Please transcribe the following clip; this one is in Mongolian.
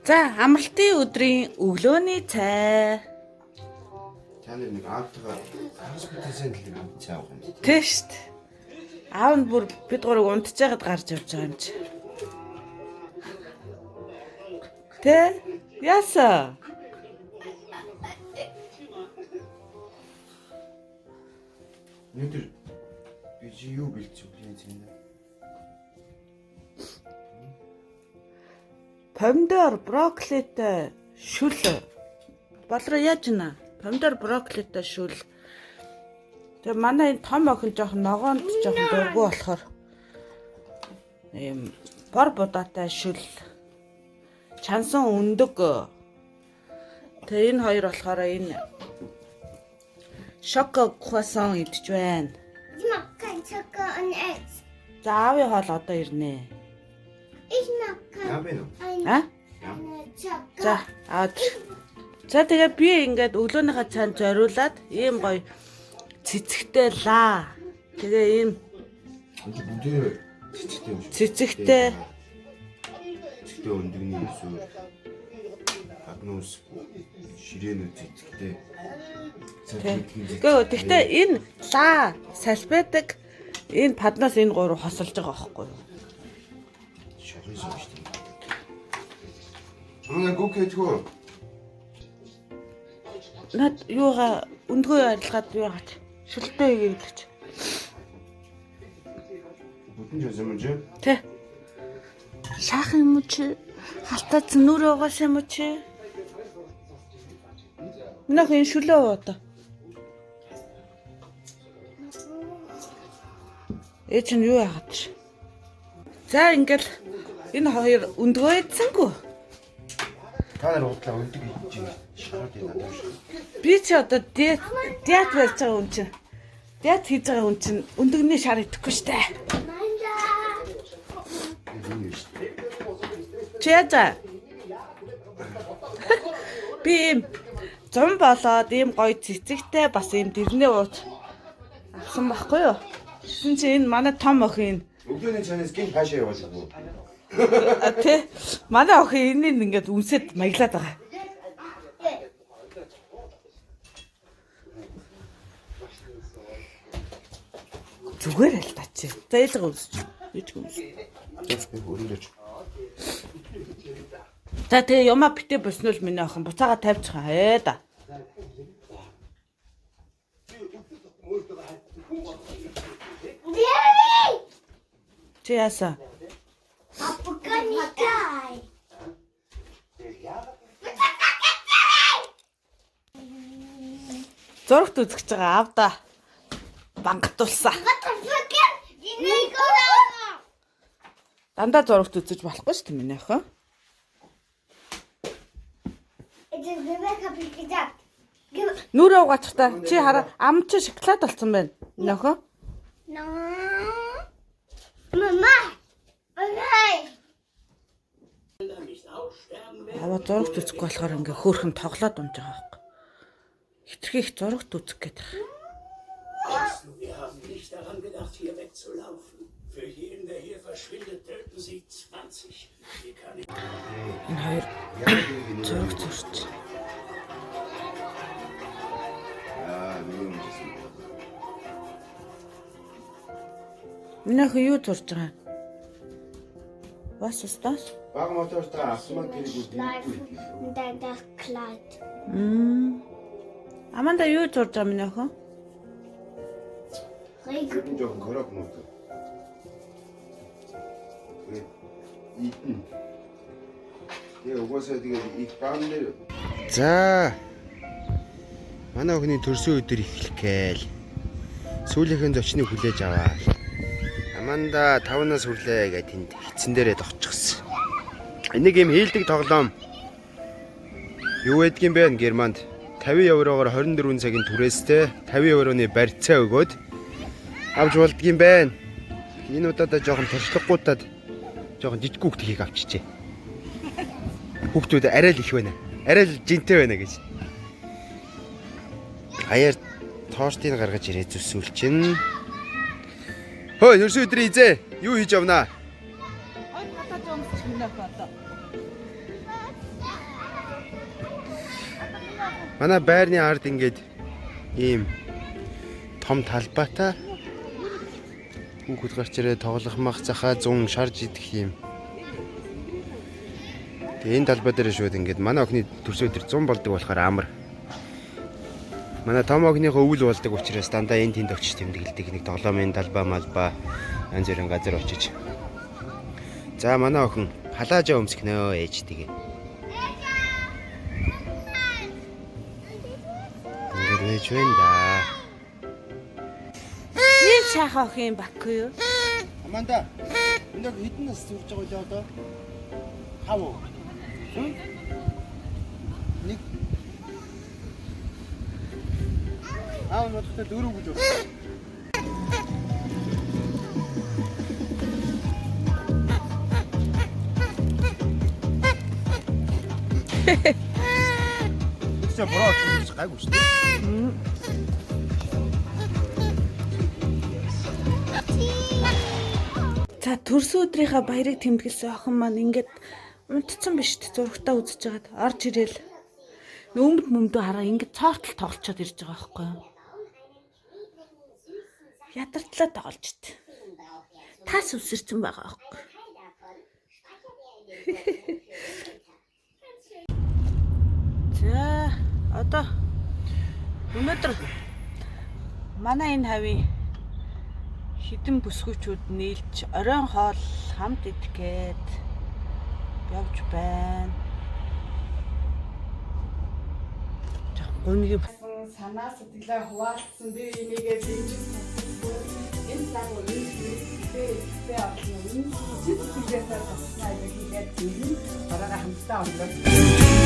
За, амралтын өдрийн өглөөний цай. Та нар нэг аавтайгаа хагас бүтээсэн л нэг амт цай авах юм. Тэ штт. Аав нь бүр бид гурыг унтж байгаад гарч явж байгаа юм чи. Тэ? Яаса? Өнөөдөр би чи юу бэлдсэн бэ зэн? Помидор, брокколитой шүл. Болроо яаж гинэ? Помидор, брокколитой шүл. Тэгээ манай энэ том охин жоохон ногоонд жоохон дургүй болохоор ийм бор будаатай шүл. Чансан өндөг. Тэгээ энэ хоёр болохоор энэ шоко круассан идэж байна. Ich mag kein Zucker und Eggs. За аавын хоол одоо ирнэ. Ich mag kein Яа бэ нөө? ein, А? eine Zucker. За аваад. За тэгээ би ингээд өглөөнийхөө цайнд зориулаад ийм гоё цэцэгтэй лаа. Тэгээ ийм Энд бүгдээ цэцэгтэй юм шиг. Цэцэгтэй. Цэцэгтэй өндөгний сүр. Гаднуус ширээнүүд цэцэгтэй. Гэхдээ тэгтээ энэ лаа салбидаг энэ паднаас энэ гурав хосолж байгаа байхгүй юу? Шохын сум шүү дээ. Чамаа гүк хийдгүү. Над юугаа өндгөө арилгаад юу гаач шүлтэй хийгээд гэж. Бүтэн жоо юм чи? Тэ. Шаах юм уу чи? Халтац нүрээ угаасан юм уу чи? Нөх энэ шүлөө уу одоо. Ээ чинь юу яагаад чи? За ингээл энэ хоёр өндгөө идсэнгүү. Та нар удлаа өндөг хийж чинь шахаад байна надад шиг. Би чи одоо диет диет барьж байгаа хүн чинь диет хийж байгаа хүн чинь өндөгний шар идэхгүй штэ. Manda. Энэ юм шүү дээ. Чи яаж аа? Би ийм зам болоод ийм гоё цэцэгтэй бас ийм дэрнээ ууц авсан байхгүй юу? Тэгсэн чи энэ манай том охин Өглөөний цайнаас гин хаашаа яваад ирв. а, тэ манай охин энийг ингээд үнсэд маяглаад байгаа. Зүгээр л та чи. За ээлэг үнсч. Ээж үнс. Би өрөндөөч. За тэгээ юмаа битээ боснол миний охин буцаага тавьчих ээ да. Jerry! Чи яасан? Апоканикай. Зурагт үзэж байгаа аавда бангатулсан. What the fuck? Никола. Дандаа зурагт үзэж болохгүй шүү дээ миний охин. Это Rebecca gesagt. Нүрээ угаачихта чи хараа ам чи шоколад болсон байна. Миний охин. No. Mama. Okay. Аваа зурагт үзэхгүй болохоор ингээ хөөхөн тоглоод унж байгаа байхгүй. Хитрхи их зурагт үзэх гээд байгаа. Wir haben nicht daran gedacht, hier wegzulaufen. Für jeden, der hier verschwindet, töten sie 20. Wie kann ich... Энэ хоёр зураг зурч. Аа, миний юм гэсэн. Миний охин юу зурж байгаа юм? Was ist das? Баг мотортой автомат тэргүүд Schleifen und dann das Kleid. Мм. Аманда юу зурж байгаа миний охин? Regen. Тэр жоохон корок мото. Тэгээд идэн. Тэгээ угаасаа тэгээд их баан дээр. За. Манай охины төрсөн өдөр эхлэх гээл. Сүүлийнхэн зочныг хүлээж аваа. Аманда 5-наас хүрлээ гэж тэнд хитсэн дээрээ тогтчихсон. Энийг юм хийлдэг тоглоом. Юу байдгийм бэ Германд? 50 еврогоор 24 цагийн түрээстэй 50 евроны барьцаа өгөөд авч болдгийм бэ. Энэ удаадаа жоохон туршлагагүйдад жоохон жижиг хүүхдийг авчижээ. Хүүхдүүд арай л их байна. Арай л жинтэй байна гэж. Хаяар тортыг гаргаж ирээ зүсүүл чинь. Хөө, ерөөсөө өдрийн эзээ юу хийж явнаа? Хоёр хатаа өмсчих миний охин одоо. Манай байрны ард ингээд ийм том талбайтай хүүхэд гарч ирээ тоглох мах захаа зун шарж идэх юм. Тэгээ энэ талбай дээр шууд ингээд манай охины төрсөн өдөр 100 болдог болохоор амар. Манай том охиныхоо өвөл болдог учраас дандаа энэ тэнд очиж тэмдэглэдэг. Нэг тоглоомын талбай малбай янз бүрийн газар очиж. За манай охин палажа өмсгөнөө ээж тэгээ. Ингээд байж байна да. Ийм сайхан охин юм Баку юу? Аманда. Энэ хэдэн нас хүрч байгаа вэ одоо? 5 уу? Хм? Нэг. Аа, бодохдоо 4 гэж байна. Тэгсэн броо гэж гайгүй шүү дээ. За төрсөн өдрийнхөө баярыг тэмдэглэсэн охин маань ингээд унтцсан биш үү? Зурагтаа үзэж байгаад орж ирээл нөмд мөмдөө хараа ингээд цоортол тоглолцоод ирж байгаа байхгүй юу? Ядартлаа тоглож ит. Тас үсэрсэн байгаа байхгүй. За одоо өнөөдөр манай энэ хавийн хідэн бүсгүүчүүд нийлж оройн хоол хамт идэх гээд явж байна. Жах гуниг Санаа сэтгэлээ хуваалцсан, би энийгээ дэмжиж татсан. Энэ лаг үнэтэй ихтэй олон үнэн сэтгэлээсээ татснаа гэж хэлээд бараагаа хамтдаа орлоо.